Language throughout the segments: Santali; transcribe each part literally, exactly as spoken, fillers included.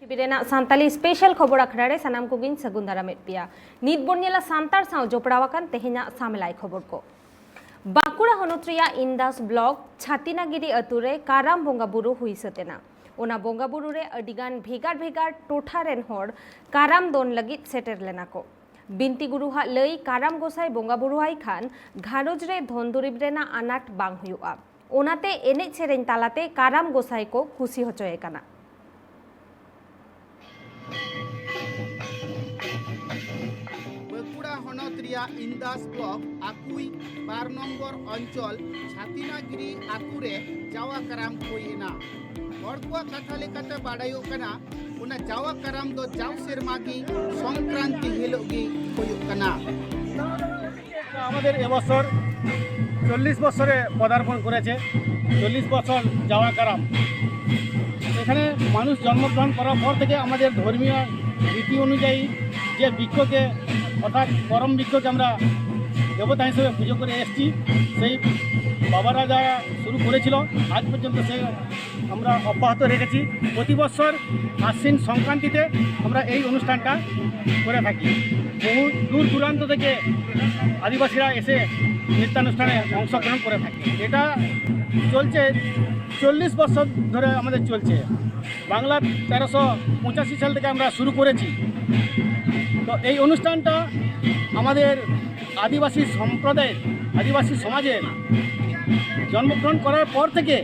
ᱴᱤᱵᱷᱤ ᱨᱮᱱᱟᱜ ᱥᱟᱱᱛᱟᱞᱤ ᱥᱯᱮᱥᱟᱞ ᱠᱷᱚᱵᱚᱨ ᱟᱠᱷᱲᱟ ᱨᱮ ᱥᱟᱱᱟᱢ ᱠᱚᱜᱮᱧ ᱥᱟᱹᱜᱩᱱ ᱫᱟᱨᱟᱢᱮᱫ ᱯᱮᱭᱟ᱾ ᱱᱤᱛ ᱵᱚᱱ ᱧᱮᱞᱟ ᱥᱟᱱᱛᱟᱲ ᱥᱟᱶ ᱡᱚᱯᱲᱟᱣ ᱟᱠᱟᱱ ᱛᱮᱦᱮᱧᱟᱜ ᱥᱟᱢᱮᱞᱟᱭ ᱠᱷᱚᱵᱚᱨ ᱠᱚ᱾ ᱵᱟᱸᱠᱩᱲᱟ ᱦᱚᱱᱚᱛ ᱨᱮᱭᱟᱜ ᱤᱱᱫᱟᱥ ᱵᱞᱚᱠ ᱪᱷᱟᱛᱤᱱᱟᱜᱤᱨᱤ ᱟᱹᱛᱩ ᱨᱮ ᱠᱟᱨᱟᱢ ᱵᱚᱸᱜᱟ ᱵᱩᱨᱩ ᱦᱩᱭ ᱥᱟᱹᱛ ᱮᱱᱟ᱾ ᱚᱱᱟ ᱵᱚᱸᱜᱟ ᱵᱩᱨᱩ ᱨᱮ ᱟᱹᱰᱤᱜᱟᱱ ᱵᱷᱮᱜᱟᱨ ᱵᱷᱮᱜᱟᱨ ᱴᱚᱴᱷᱟ ᱨᱮᱱ ᱦᱚᱲ ᱠᱟᱨᱟᱢ ᱫᱚᱱ ᱞᱟᱹᱜᱤᱫ ᱥᱮᱴᱮᱨ ᱞᱮᱱᱟ ᱠᱚ᱾ ᱵᱤᱱᱛᱤ ᱜᱩᱨᱩᱣᱟᱜ ᱞᱟᱹᱭ, ᱠᱟᱨᱟᱢ ᱜᱚᱸᱥᱟᱭ ᱵᱚᱸᱜᱟ ᱵᱩᱨᱩ ᱟᱭ ᱠᱷᱟᱱ ᱜᱷᱟᱨᱚᱸᱡᱽ ᱨᱮ ᱫᱷᱚᱱ ᱫᱩᱨᱤᱵ ᱨᱮᱱᱟᱜ ᱟᱱᱟᱴ ᱵᱟᱝ ᱦᱩᱭᱩᱜᱼᱟ᱾ ᱚᱱᱟᱛᱮ ᱮᱱᱮᱡ ᱥᱮᱨᱮᱧ ᱛᱟᱞᱟᱛᱮ ᱠᱟᱨᱟᱢ ᱜᱚᱸᱥᱟᱭ ᱠᱚ ᱠᱩᱥᱤ ᱦᱚᱪᱚᱭᱮ ᱠᱟᱱᱟ᱾ ᱵᱟᱸᱠᱩᱲᱟ ᱦᱚᱱᱚᱛ ᱨᱮᱭᱟᱜ ᱤᱱᱫᱟᱥ ᱵᱞᱚᱠ ᱟᱠᱩᱭ ᱵᱟᱨ ᱱᱚᱢᱵᱚᱨ ᱚᱧᱪᱚᱞ ᱪᱷᱟᱛᱤᱱᱟᱜᱤᱨᱤ ᱟᱛᱩ ᱨᱮ ᱡᱟᱣᱟ ᱠᱟᱨᱟᱢ ᱦᱩᱭ ᱮᱱᱟ᱾ ᱦᱚᱲ ᱠᱚᱣᱟᱜ ᱠᱟᱛᱷᱟ ᱞᱮᱠᱟᱛᱮ ᱵᱟᱰᱟᱭᱚᱜ ᱠᱟᱱᱟ, ᱚᱱᱟ ᱡᱟᱣᱟ ᱠᱟᱨᱟᱢ ᱫᱚ ᱡᱟᱣ ᱥᱮᱨᱢᱟ ᱜᱮ ᱥᱚᱝᱠᱨᱟᱱᱛᱤ ᱦᱤᱞᱳᱜ ᱜᱮ ᱦᱩᱭᱩᱜ ᱠᱟᱱᱟ᱾ আমাদের এবছর চল্লিশ বছরে পদার্পণ করেছে, চল্লিশ বছর যাওয়া কারাম। এখানে মানুষ জন্মগ্রহণ করার পর থেকে আমাদের ধর্মীয় রীতি অনুযায়ী যে বৃক্ষকে, অর্থাৎ করম বৃক্ষকে আমরা দেবতা হিসেবে পুজো করে এসেছি, সেই বাবারা যারা শুরু করেছিল, আজ পর্যন্ত সে আমরা অব্যাহত রেখেছি। প্রতি বছর আশ্বিন সংক্রান্তিতে আমরা এই অনুষ্ঠানটা করে থাকি। বহু দূর দূরান্ত থেকে আদিবাসীরা এসে নৃত্যানুষ্ঠানে অংশগ্রহণ করে থাকে। এটা চলছে, চল্লিশ বছর ধরে আমাদের চলছে। বাংলা তেরোশো পঁচাশি সাল থেকে আমরা শুরু করেছি। তো এই অনুষ্ঠানটা আমাদের আদিবাসী সম্প্রদায়ের, আদিবাসী সমাজের জন্মগ্রহণ করার পর থেকে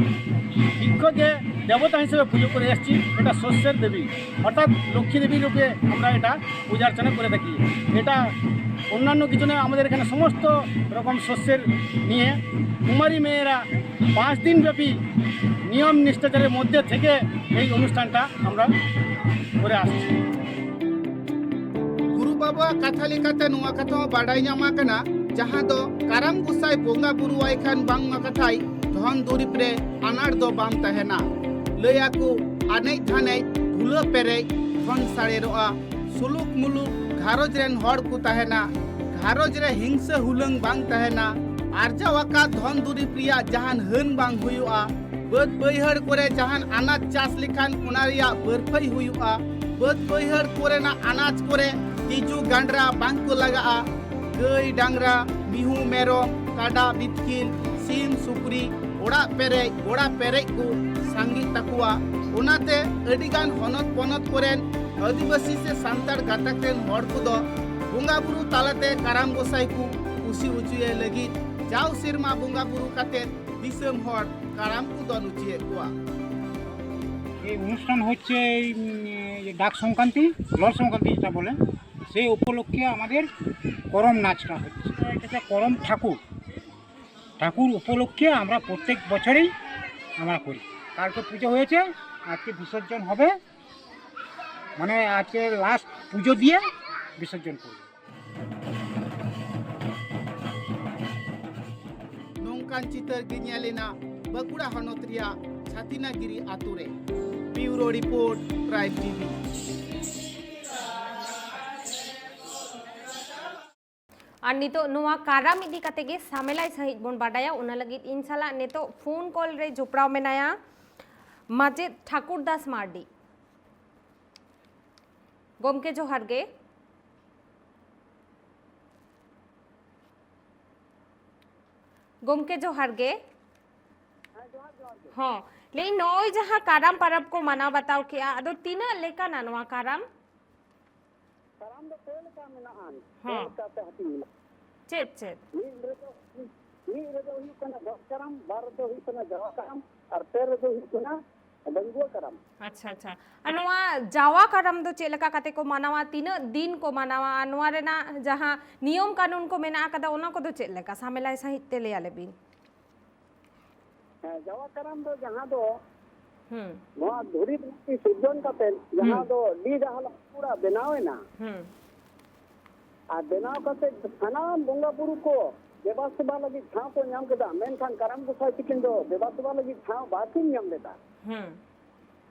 বৃক্ষকে দেবতা হিসেবে পুজো করে এসেছি। এটা শস্যের দেবী, অর্থাৎ লক্ষ্মী দেবীর রূপে আমরা এটা পূজা অর্চনা করে থাকি। এটা অন্যান্য কিছু নয়, আমাদের এখানে সমস্ত রকম শস্যের নিয়ে কুমারী মেয়েরা পাঁচ দিন ব্যাপী নিয়ম নিষ্ঠাচারের মধ্যে থেকে এই অনুষ্ঠানটা আমরা করে আসছি। ᱜᱩᱨᱩ ᱵᱟᱵᱟᱣᱟᱜ ᱠᱟᱛᱷᱟ ᱞᱮᱠᱟᱛᱮ ᱱᱚᱣᱟ ᱠᱟᱛᱷᱟ ᱦᱚᱸ ᱵᱟᱰᱟᱭ ᱧᱟᱢ ᱟᱠᱟᱱᱟ, ᱡᱟᱦᱟᱸ ᱫᱚ ᱠᱟᱨᱟᱢ ᱜᱚᱸᱥᱟᱭ ᱵᱚᱸᱜᱟ ᱵᱩᱨᱩ ᱟᱭ ᱠᱷᱟᱱ ᱵᱟᱝᱢᱟ ᱠᱟᱛᱷᱟᱭ ᱫᱷᱚᱱ ᱫᱩᱨᱤᱵ ᱨᱮ ᱟᱱᱟᱴ ᱫᱚ ᱵᱟᱝ ᱛᱟᱦᱮᱱᱟ᱾ ᱞᱟᱹᱭ ᱟᱠᱚ, ᱟᱱᱮᱡ ᱫᱷᱟᱱᱮᱡ ᱵᱷᱩᱞᱟᱹ ᱯᱮᱨᱮᱡ ᱫᱷᱚᱱ ᱥᱟᱲᱮᱨᱚᱜᱼᱟ᱾ ᱥᱩᱞᱩᱠ ᱢᱩᱞᱩᱠ ᱜᱷᱟᱨᱚᱸᱡᱽ ᱨᱮᱱ ᱦᱚᱲ ᱠᱚ ᱛᱟᱦᱮᱱᱟ᱾ ᱜᱷᱟᱨᱚᱸᱡᱽ ᱨᱮ ᱦᱤᱝᱥᱟᱹ ᱦᱩᱞᱟᱹᱝ ᱵᱟᱝ ᱛᱟᱦᱮᱱᱟ᱾ ᱟᱨᱡᱟᱣ ᱟᱠᱟᱫ ᱫᱷᱚᱱ ᱫᱩᱨᱤᱵ ᱨᱮᱭᱟᱜ ᱡᱟᱦᱟᱱ ᱦᱟᱹᱱ ᱵᱟᱝ ᱦᱩᱭᱩᱜᱼᱟ᱾ ᱵᱟᱹᱫᱽ ᱵᱟᱹᱭᱦᱟᱹᱲ ᱠᱚᱨᱮ ᱡᱟᱦᱟᱱ ᱟᱱᱟᱡ ᱪᱟᱥ ᱞᱮᱠᱷᱟᱱ ᱚᱱᱟ ᱨᱮᱭᱟᱜ ᱵᱷᱟᱹᱨᱯᱷᱟᱹᱭ ᱦᱩᱭᱩᱜᱼᱟ᱾ ᱵᱟᱹᱫᱽ ᱵᱟᱹᱭᱦᱟᱹᱲ ᱠᱚᱨᱮᱱᱟᱜ ᱟᱱᱟᱡ ᱠᱚᱨᱮ ᱛᱤᱡᱩ ᱜᱟᱸᱰᱨᱟ ᱵᱟᱝ ᱠᱚ ᱞᱟᱜᱟᱜᱼᱟ᱾ ᱜᱟᱹᱭ ᱰᱟᱝᱨᱟ, ᱢᱤᱦᱩ ᱢᱮᱨᱚᱢ, ᱠᱟᱰᱟ ᱵᱤᱛᱠᱤᱞ, ᱥᱤᱢ ᱥᱩᱠᱨᱤ ᱚᱲᱟᱜ ᱯᱮᱨᱮᱡ ᱜᱚᱲᱟ ᱯᱮᱨᱮᱡ ᱠᱚ ᱥᱟᱸᱜᱮᱜ ᱛᱟᱠᱚᱣᱟ᱾ ᱚᱱᱟᱛᱮ ᱟᱹᱰᱤᱜᱟᱱ ᱦᱚᱱᱚᱛ ᱯᱚᱱᱚᱛ ᱠᱚᱨᱮᱱ ᱟᱹᱫᱤᱵᱟᱹᱥᱤ ᱥᱮ ᱥᱟᱱᱛᱟᱲ ᱜᱟᱛᱟᱠ ᱨᱮᱱ ᱦᱚᱲ ᱠᱚᱫᱚ ᱵᱚᱸᱜᱟ ᱵᱩᱨᱩ ᱛᱟᱞᱟᱛᱮ ᱠᱟᱨᱟᱢ ᱜᱚᱸᱥᱟᱭ ᱠᱚ ᱠᱩᱥᱤ ᱦᱚᱪᱚᱭᱮ ᱞᱟᱹᱜᱤᱫ ᱡᱟᱣ ᱥᱮᱨᱢᱟ ᱵᱚᱸᱜᱟ ᱵᱩᱨᱩ ᱠᱟᱛᱮ ᱫᱤᱥᱚᱢ ᱦᱚᱲ ᱠᱟᱨᱟᱢ ᱠᱚ ᱫᱚᱱ ᱦᱚᱪᱚᱭᱮᱫ ᱠᱚᱣᱟ᱾ এই অনুষ্ঠান হচ্ছে এই উম, এই ডাক সংক্রান্তি, লল সংক্রান্তি যেটা বলে, সেই উপলক্ষে আমাদের করম নাচটা হচ্ছে। এটা একটা করম ঠাকুর, ঠাকুর উপলক্ষে আমরা প্রত্যেক বছরেই আমরা করি। কালকে পুজো হয়েছে, আজকে বিসর্জন হবে, মানে আজকে লাস্ট পুজো দিয়ে বিসর্জন করব। ᱱᱚᱝᱠᱟᱱ ᱪᱤᱛᱟᱹᱨ ᱜᱮ ᱧᱮᱞ ᱮᱱᱟ ᱵᱟᱸᱠᱩᱲᱟ ᱦᱚᱱᱚᱛ ᱨᱮᱭᱟᱜ ᱪᱷᱟᱛᱤᱱᱟᱜᱤᱨᱤ ᱟᱛᱳ ᱨᱮ᱾ ᱵᱤᱭᱩᱨᱳ ᱨᱤᱯᱳᱨᱴ, ᱴᱨᱟᱭᱤᱵᱽ ᱴᱤᱵᱷᱤ᱾ ᱟᱨ ᱱᱤᱛᱚᱜ ᱱᱚᱣᱟ ᱠᱟᱨᱟᱢ ᱤᱫᱤ ᱠᱟᱛᱮ ᱜᱮ ᱥᱟᱢᱮᱞᱟᱭ ᱥᱟᱺᱦᱤᱡ ᱵᱚᱱ ᱵᱟᱰᱟᱭᱟ᱾ ᱚᱱᱟ ᱞᱟᱹᱜᱤᱫ ᱤᱧ ᱥᱟᱞᱟᱜ ᱱᱤᱛᱚᱜ ᱯᱷᱳᱱ ᱠᱚᱞ ᱨᱮ ᱡᱚᱯᱲᱟᱣ ᱢᱮᱱᱟᱭᱟ ᱢᱟᱪᱮᱫ ᱴᱷᱟᱠᱩᱨ ᱫᱟᱥ ᱢᱟᱨᱰᱤ᱾ ᱜᱚᱢᱠᱮ ᱡᱚᱦᱟᱨ ᱜᱮ᱾ ᱜᱚᱢᱠᱮ ᱡᱚᱦᱟᱨ ᱜᱮ᱾ ᱦᱚᱸ, ᱞᱟᱹᱭ ᱤᱧ, ᱱᱚᱜᱼᱚᱭ ᱡᱟᱦᱟᱸ ᱠᱟᱨᱟᱢ ᱯᱟᱨᱟᱵᱽ ᱠᱚ ᱢᱟᱱᱟᱣ ᱵᱟᱛᱟᱣ ᱠᱮᱜᱼᱟ, ᱟᱫᱚ ᱛᱤᱱᱟᱹᱜ ᱞᱮᱠᱟᱱᱟ ᱱᱚᱣᱟ ᱠᱟᱨᱟᱢ? ᱠᱟᱨᱟᱢ ᱫᱚ ᱯᱮ ᱞᱮᱠᱟ ᱢᱮᱱᱟᱜᱼᱟ᱾ ᱯᱮ ᱦᱚᱸ᱾ ᱞᱮᱠᱟᱛᱮ ᱦᱟᱹᱴᱤᱧ ᱢᱮᱱᱟᱜᱼᱟ᱾ ᱪᱮᱫ ᱪᱮᱫ? ᱢᱤᱫ ᱨᱮᱫᱚ ᱢᱤᱫ ᱨᱮᱫᱚ ᱦᱩᱭᱩᱜ ᱠᱟᱱᱟ ᱫᱚᱥ ᱠᱟᱨᱟᱢ, ᱵᱟᱨ ᱨᱮᱫᱚ ᱦᱩᱭᱩᱜ ᱠᱟᱱᱟ ᱡᱟᱣᱟ ᱠᱟᱨᱟᱢ, ᱟᱨ ᱯᱮ ᱨᱮᱫᱚ ᱦᱩᱭᱩᱜ ᱠᱟᱱᱟ ᱰᱟᱺᱜᱩᱣᱟᱹ ᱠᱟᱨᱟᱢ᱾ ᱟᱪᱪᱷᱟ ᱟᱪᱪᱷᱟ᱾ ᱟᱨ ᱱᱚᱣᱟ ᱡᱟᱣᱟ ᱠᱟᱨᱟᱢ ᱫᱚ ᱪᱮᱫ ᱞᱮᱠᱟ ᱠᱟᱛᱮ ᱠᱚ ᱢᱟᱱᱟᱣᱟ? ᱛᱤᱱᱟᱹᱜ ᱫᱤᱱ ᱠᱚ ᱢᱟᱱᱟᱣᱟ? ᱟᱨ ᱱᱚᱣᱟ ᱨᱮᱱᱟᱜ ᱡᱟᱦᱟᱸ ᱱᱤᱭᱚᱢ ᱠᱟᱹᱱᱩᱱ ᱠᱚ ᱢᱮᱱᱟᱜ ᱟᱠᱟᱫᱟ, ᱚᱱᱟ ᱠᱚᱫᱚ ᱪᱮᱫ ᱞᱮᱠᱟ? ᱥᱟᱢᱮᱞᱟᱭ ᱥᱟᱺᱦᱤᱡ ᱛᱮ ᱞᱟᱹᱭ ᱟᱞᱮ ᱵᱤᱱ᱾ ᱦᱮᱸ, ᱡᱟᱣᱟ ᱠᱟᱨᱟᱢ ᱫᱚ ᱡᱟᱦᱟᱸ ᱫᱚ ᱦᱩᱸ ᱱᱚᱣᱟ ᱫᱷᱩᱲᱤ ᱫᱷᱟᱹᱨᱛᱤ ᱥᱤᱨᱡᱚᱱ ᱠᱟᱛᱮ ᱡᱟᱦᱟᱸ ᱦᱩᱸ᱾ ᱫᱚ ᱰᱤ ᱰᱟᱦᱟᱞᱟ ᱠᱩᱲᱟ ᱵᱮᱱᱟᱣ ᱮᱱᱟ, ᱦᱩᱸ ᱟᱨ ᱵᱮᱱᱟᱣ ᱠᱟᱛᱮ ᱥᱟᱱᱟᱢ ᱵᱚᱸᱜᱟ ᱵᱩᱨᱩ ᱠᱚ ᱫᱮᱵᱟ ᱥᱮᱵᱟ ᱞᱟᱹᱜᱤᱫ ᱴᱷᱟᱶ ᱠᱚ ᱧᱟᱢ ᱠᱮᱫᱟ, ᱢᱮᱱᱠᱷᱟᱱ ᱠᱟᱨᱟᱢ ᱜᱚᱸᱥᱟᱭ ᱛᱤᱠᱤᱱ ᱫᱚ ᱫᱮᱵᱟ ᱥᱮᱵᱟ ᱞᱟᱹᱜᱤᱫ ᱴᱷᱟᱶ ᱵᱟᱹᱠᱤᱱ ᱧᱟᱢ ᱞᱮᱫᱟ᱾ ᱦᱩᱸ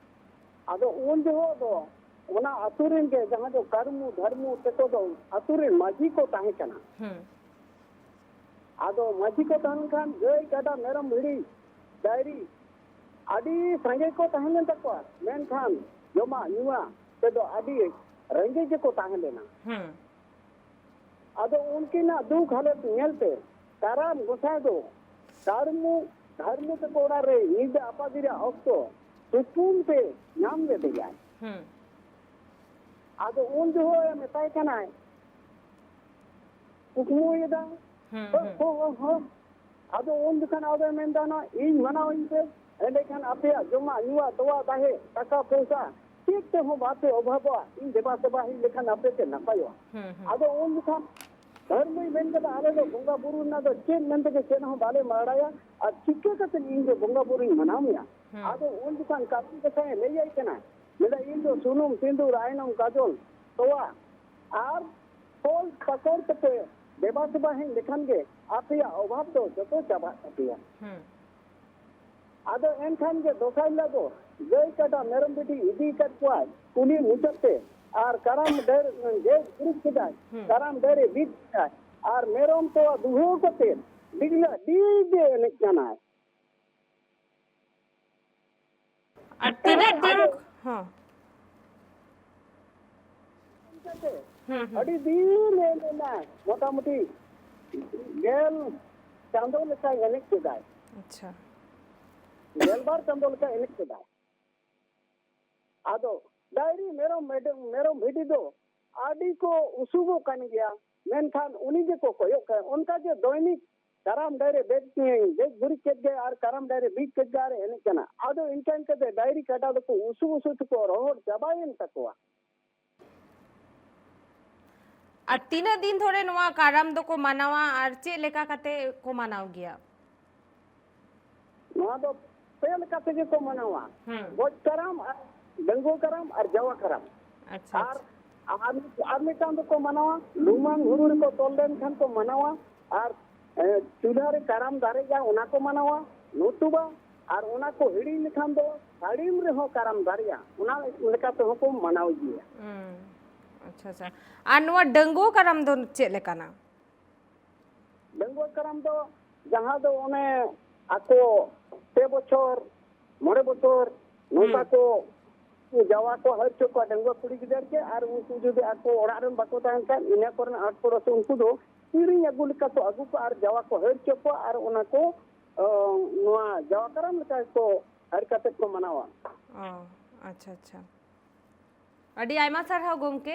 ᱟᱫᱚ ᱩᱱ ᱡᱚᱦᱚᱜ ᱫᱚ ᱚᱱᱟ ᱟᱹᱛᱩ ᱨᱮᱱ ᱜᱮ ᱡᱟᱦᱟᱸ ᱫᱚ ᱠᱟᱹᱨᱢᱩ ᱫᱷᱟᱨᱢᱩ ᱛᱮᱠᱚ ᱫᱚ ᱟᱹᱛᱩ ᱨᱮᱱ ᱢᱟᱹᱡᱷᱤ ᱠᱚ ᱛᱟᱦᱮᱸ ᱠᱟᱱᱟ᱾ ᱦᱩᱸ ᱟᱫᱚ ᱢᱟᱹᱡᱷᱤ ᱠᱚ ᱛᱟᱦᱮᱸ ᱞᱮᱱᱠᱷᱟᱱ ᱜᱟᱹᱭ ᱠᱟᱰᱟ ᱢᱮᱨᱚᱢ ᱵᱷᱤᱲᱤ ᱰᱟᱝᱨᱤ ᱟᱹᱰᱤ ᱥᱟᱸᱜᱮ ᱠᱚ ᱛᱟᱦᱮᱸ ᱞᱮᱱ ᱛᱟᱠᱚᱣᱟ, ᱢᱮᱱᱠᱷᱟᱱ ᱡᱚᱢᱟᱜ ᱧᱩᱣᱟᱜ ᱛᱮᱫᱚ ᱟᱹᱰᱤ ᱨᱮᱸᱜᱮᱡ ᱜᱮᱠᱚ ᱛᱟᱦᱮᱸ ᱞᱮᱱᱟ᱾ ᱦᱩᱸ᱾ ᱟᱫᱚ ᱩᱱᱠᱤᱱᱟᱜ ᱫᱩᱠ ᱦᱟᱞᱚᱛ ᱧᱮᱞᱛᱮ ᱠᱟᱨᱟᱢ ᱜᱚᱸᱥᱟᱭ ᱫᱚ ᱠᱟᱹᱨᱢᱩ ᱫᱷᱟᱹᱨᱢᱩ ᱛᱟᱠᱚ ᱚᱲᱟᱜ ᱨᱮ ᱧᱤᱫᱟᱹ ᱟᱯᱟᱫᱤᱨᱟ ᱚᱠᱛᱚ ᱥᱩᱯᱩᱱ ᱛᱮ ᱧᱟᱢ ᱞᱮᱫᱮᱭᱟᱭ᱾ ᱦᱩᱸ᱾ ᱟᱫᱚ ᱩᱱ ᱡᱚᱦᱚᱜ ᱮ ᱢᱮᱛᱟᱭ ᱠᱟᱱᱟᱭ, ᱠᱩᱠᱢᱩᱭᱮᱫᱟ᱾ ᱦᱩᱸ, ᱦᱚ, ᱦᱩᱸ᱾ ᱦᱚ, ᱦᱚ, ᱦᱚ᱾ ᱟᱫᱚ ᱩᱱ ᱡᱚᱠᱷᱚᱱ ᱟᱫᱚᱭ ᱢᱮᱱᱫᱟ, "ᱱᱚᱣᱟ ᱤᱧ ᱢᱟᱱᱟᱣ ᱤᱧ ᱯᱮ, ᱮᱸᱰᱮᱠᱷᱟᱱ ᱟᱯᱮᱭᱟᱜ ᱡᱚᱢᱟᱜ ᱧᱩᱣᱟᱜ, ᱛᱚᱣᱟ ᱫᱟᱦᱮ, ᱴᱟᱠᱟ ᱯᱚᱭᱥᱟ ᱪᱮᱫ ᱛᱮᱦᱚᱸ ᱵᱟᱯᱮ ᱚᱵᱷᱟᱵᱚᱜᱼᱟ, ᱤᱧ ᱫᱮᱵᱟ ᱥᱮᱵᱟ ᱦᱮᱡ ᱞᱮᱠᱷᱟᱱ ᱟᱯᱮ ᱯᱮ ᱱᱟᱯᱟᱭᱚᱜᱼᱟ᱾" ᱦᱩᱸ, ᱦᱩᱸ᱾ ᱟᱫᱚ ᱩᱱ ᱡᱚᱠᱷᱚᱱ ᱫᱷᱚᱨᱢᱚᱭ ᱢᱮᱱ ᱠᱮᱫᱟ, "ᱟᱞᱮ ᱫᱚ ᱵᱚᱸᱜᱟ ᱵᱩᱨᱩ ᱨᱮᱱᱟᱜ ᱫᱚ ᱪᱮᱫ ᱢᱮᱱᱛᱮ ᱜᱮ ᱪᱮᱫ ᱦᱚᱸ ᱵᱟᱞᱮ ᱵᱟᱲᱟᱭᱟ, ᱟᱨ ᱪᱤᱠᱟᱹ ᱠᱟᱛᱮ ᱤᱧ ᱫᱚ ᱵᱚᱸᱜᱟ ᱵᱩᱨᱩᱧ ᱢᱟᱱᱟᱣ ᱢᱮᱭᱟ?" ᱦᱩᱸ᱾ ᱟᱫᱚ ᱩᱱ ᱡᱚᱠᱷᱚᱱ ᱠᱟᱹᱢᱤ ᱠᱟᱛᱷᱟᱭ ᱞᱟᱹᱭᱟᱭ ᱠᱟᱱᱟ, ᱢᱮᱱᱫᱟ, "ᱤᱧ ᱫᱚ ᱥᱩᱱᱩᱢ, ᱥᱤᱸᱫᱩᱨ, ᱟᱭᱱᱚᱢ, ᱠᱟᱡᱚᱞ, ᱛᱚᱣᱟ ᱟᱨ ᱯᱷᱚᱞ ᱯᱟᱠᱚᱲ ᱛᱮᱯᱮ ᱫᱮᱵᱟ ᱥᱮᱵᱟ ᱦᱮᱡ ᱞᱮᱠᱷᱟᱱ ᱜᱮ ᱟᱯᱮᱭᱟᱜ ᱚᱵᱷᱟᱵᱽ ᱫᱚ ᱡᱚᱛᱚ ᱪᱟᱵᱟᱜ ᱛᱟᱯᱮᱭᱟ᱾" ᱦᱩᱸ᱾ ᱟᱫᱚ ᱮᱱᱠᱷᱟᱱ ᱜᱮ ᱫᱚᱥᱟᱨ ᱦᱤᱞᱳᱜ ᱫᱚ ᱜᱟᱹᱭ ᱠᱟᱰᱟ ᱢᱮᱨᱚᱢ ᱵᱷᱤᱰᱤ ᱤᱫᱤ ᱟᱠᱟᱫ ᱠᱚᱣᱟᱭ ᱠᱩᱞᱦᱤ ᱢᱩᱪᱟᱹᱫ ᱛᱮ, ᱟᱨ ᱠᱟᱨᱟᱢ ᱰᱟᱹᱨ ᱜᱮᱡ ᱜᱩᱨᱤᱡ ᱠᱮᱫᱟᱭ, ᱦᱩᱸ᱾ ᱠᱟᱨᱟᱢ ᱰᱟᱹᱨᱮ ᱵᱤᱫ ᱠᱮᱫᱟᱭ, ᱟᱨ ᱢᱮᱨᱚᱢ ᱛᱚᱣᱟ ᱫᱩᱦᱟᱹᱣ ᱠᱟᱛᱮ ᱰᱤᱜᱽᱞᱟᱹ ᱰᱤᱜᱽ ᱜᱮ ᱮᱱᱮᱡ ᱠᱟᱱᱟᱭ᱾ ᱟᱨ ᱛᱤᱱᱟᱹᱜ ᱫᱤᱱ? ᱟᱫᱚ ᱦᱚᱸ᱾ ᱦᱩᱸ, ᱦᱩᱸ᱾ ᱟᱹᱰᱤ ᱫᱤᱱ ᱮ ᱮᱱᱮᱡ ᱮᱱᱟ, ᱢᱚᱴᱟᱢᱩᱴᱤ ᱜᱮᱞ ᱪᱟᱸᱫᱚ ᱞᱮᱠᱟᱭ ᱮᱱᱮᱡ ᱠᱮᱫᱟᱭ᱾ ᱟᱪᱪᱷᱟ᱾ ᱜᱮᱞᱵᱟᱨ ᱪᱟᱸᱫᱚ ᱞᱮᱠᱟᱭ ᱮᱱᱮᱡ ᱠᱮᱫᱟᱭ᱾ ᱟᱫᱚ ᱰᱟᱝᱨᱤ, ᱢᱮᱨᱚᱢ, ᱢᱮᱰᱮ-, ᱢᱮᱨᱚᱢ, ᱵᱷᱤᱰᱤ ᱫᱚ ᱟᱹᱰᱤ ᱠᱚ ᱩᱥᱩᱵᱚᱜ ᱠᱟᱱ ᱜᱮᱭᱟ, ᱢᱮᱱᱠᱷᱟᱱ ᱩᱱᱤ ᱜᱮᱠᱚ ᱠᱚᱭᱚᱜ ᱠᱟᱭᱟ᱾ ᱚᱱᱠᱟ ᱜᱮ ᱫᱚᱭᱱᱤᱠ ᱠᱟᱨᱟᱢ ᱰᱟᱹᱨᱮ ᱵᱮᱫ, ᱜᱮᱡ ᱜᱩᱨᱤᱡ ᱠᱮᱫ ᱜᱮ ᱟᱨ ᱠᱟᱨᱟᱢ ᱰᱟᱹᱨᱮ ᱵᱤᱫ ᱠᱮᱫ ᱜᱮ ᱟᱨ ᱮᱱᱮᱡ ᱠᱟᱱᱟ᱾ ᱟᱫᱚ ᱤᱱᱠᱟᱹ ᱤᱱᱠᱟᱹ ᱛᱮ ᱰᱟᱹᱝᱨᱤ ᱠᱟᱰᱟ ᱫᱚᱠᱚ ᱩᱥᱩ ᱩᱥᱩ ᱛᱮᱠᱚ ᱨᱚᱦᱚᱲ ᱪᱟᱵᱟᱭᱮᱱ ᱛᱟᱠᱚᱣᱟ᱾ ᱟᱨ ᱛᱤᱱᱟᱹᱜ ᱫᱤᱱ ᱫᱷᱚᱨᱮ ᱱᱚᱣᱟ ᱠᱟᱨᱟᱢ ᱫᱚᱠᱚ ᱢᱟᱱᱟᱣᱟ ᱟᱨ ᱪᱮᱫ ᱞᱮᱠᱟ ᱠᱟᱛᱮ ᱠᱚ ᱢᱟᱱᱟᱣ ᱜᱮᱭᱟ? ᱱᱚᱣᱟ ᱫᱚ ᱯᱮ ᱞᱮᱠᱟ ᱛᱮᱜᱮ ᱠᱚ ᱢᱟᱱᱟᱣᱟ᱾ ᱦᱩᱸ᱾ ᱜᱚᱡ ᱠᱟᱨᱟᱢ ᱟᱨ ᱰᱟᱺᱜᱩᱣᱟᱹ ᱠᱟᱨᱟᱢ ᱟᱨ ᱡᱟᱣᱟ ᱠᱟᱨᱟᱢ᱾ ᱟᱪᱪᱷᱟ, ᱟᱨ, ᱟᱪᱪᱷᱟ᱾ ᱟᱨ, ᱟᱨ ᱢᱤᱫᱴᱟᱝ ᱫᱚᱠᱚ ᱢᱟᱱᱟᱣᱟ, ᱞᱩᱢᱟᱹᱝ ᱦᱩᱲᱩ ᱨᱮᱠᱚ ᱛᱚᱞ ᱞᱮᱱᱠᱷᱟᱱ ᱠᱚ ᱢᱟᱱᱟᱣᱟ, ᱟᱨ, ᱮ, ᱪᱩᱞᱦᱟᱹ ᱨᱮ ᱠᱟᱨᱟᱢ ᱫᱟᱨᱮᱜᱼᱟ, ᱚᱱᱟ ᱠᱚ ᱢᱟᱱᱟᱣᱟ, ᱱᱚᱛᱩᱵᱟ, ᱟᱨ ᱚᱱᱟ ᱠᱚ ᱦᱤᱲᱤᱧ ᱞᱮᱠᱷᱟᱱ ᱫᱚ ᱥᱟᱹᱲᱤᱢ ᱨᱮᱦᱚᱸ ᱠᱟᱨᱟᱢ ᱫᱟᱨᱮᱜᱼᱟ, ᱚᱱᱟ ᱞᱮᱠᱟ ᱛᱮᱦᱚᱸ ᱠᱚ ᱢᱟᱱᱟᱣ ᱜᱮᱭᱟ᱾ ᱦᱩᱸ᱾ ᱟᱪᱪᱷᱟ, ᱟᱪᱪᱷᱟ᱾ ᱟᱨ ᱱᱚᱣᱟ ᱰᱟᱺᱜᱩᱣᱟᱹ ᱠᱟᱨᱟᱢ ᱫᱚ ᱪᱮᱫ ᱞᱮᱠᱟᱱᱟ? ᱰᱟᱺᱜᱩᱣᱟᱹ ᱠᱟᱨᱟᱢ ᱫᱚ ᱡᱟᱦᱟᱸ ᱫᱚ ᱚᱱᱮ ᱟᱠᱚ ᱯᱮ ᱵᱚᱪᱷᱚᱨ ᱢᱚᱬᱮ ᱵᱚᱪᱷᱚᱨ ᱱᱚᱝᱠᱟ ᱠᱚ ᱡᱟᱶᱟ ᱠᱚ ᱦᱟᱹᱨ ᱦᱚᱪᱚ ᱠᱚᱣᱟ ᱰᱟᱺᱜᱩᱣᱟᱹ ᱠᱩᱲᱤ ᱜᱤᱫᱟᱹᱨ ᱜᱮ, ᱟᱨ ᱩᱱᱠᱩ ᱡᱩᱫᱤ ᱟᱠᱚ ᱚᱲᱟᱜ ᱨᱮᱱ ᱵᱟᱠᱚ ᱛᱟᱦᱮᱱ ᱠᱷᱟᱱ, ᱤᱱᱟᱹ ᱠᱚᱨᱮᱱᱟᱜ ᱟᱲ ᱯᱚᱲᱚᱥ ᱩᱱᱠᱩ ᱫᱚ ᱠᱤᱨᱤᱧ ᱟᱹᱜᱩ ᱞᱮᱠᱟ ᱠᱚ ᱟᱹᱜᱩ ᱠᱚᱣᱟ ᱟᱨ ᱡᱟᱶᱟ ᱠᱚ ᱦᱟᱹᱨ ᱦᱚᱪᱚ ᱠᱚᱣᱟ, ᱟᱨ ᱚᱱᱟ ᱠᱚ, ᱚ, ᱱᱚᱣᱟ ᱡᱟᱶᱟ ᱠᱟᱨᱟᱢ ᱞᱮᱠᱟ ᱠᱚ ᱦᱟᱹᱨ ᱠᱟᱛᱮ ᱠᱚ ᱢᱟᱱᱟᱣᱟ᱾ ᱚ, ᱟᱪᱪᱷᱟ, ᱟᱪᱪᱷᱟ᱾ ᱟᱹᱰᱤ ᱟᱭᱢᱟ ᱥᱟᱨᱦᱟᱣ ᱜᱚᱢᱠᱮ᱾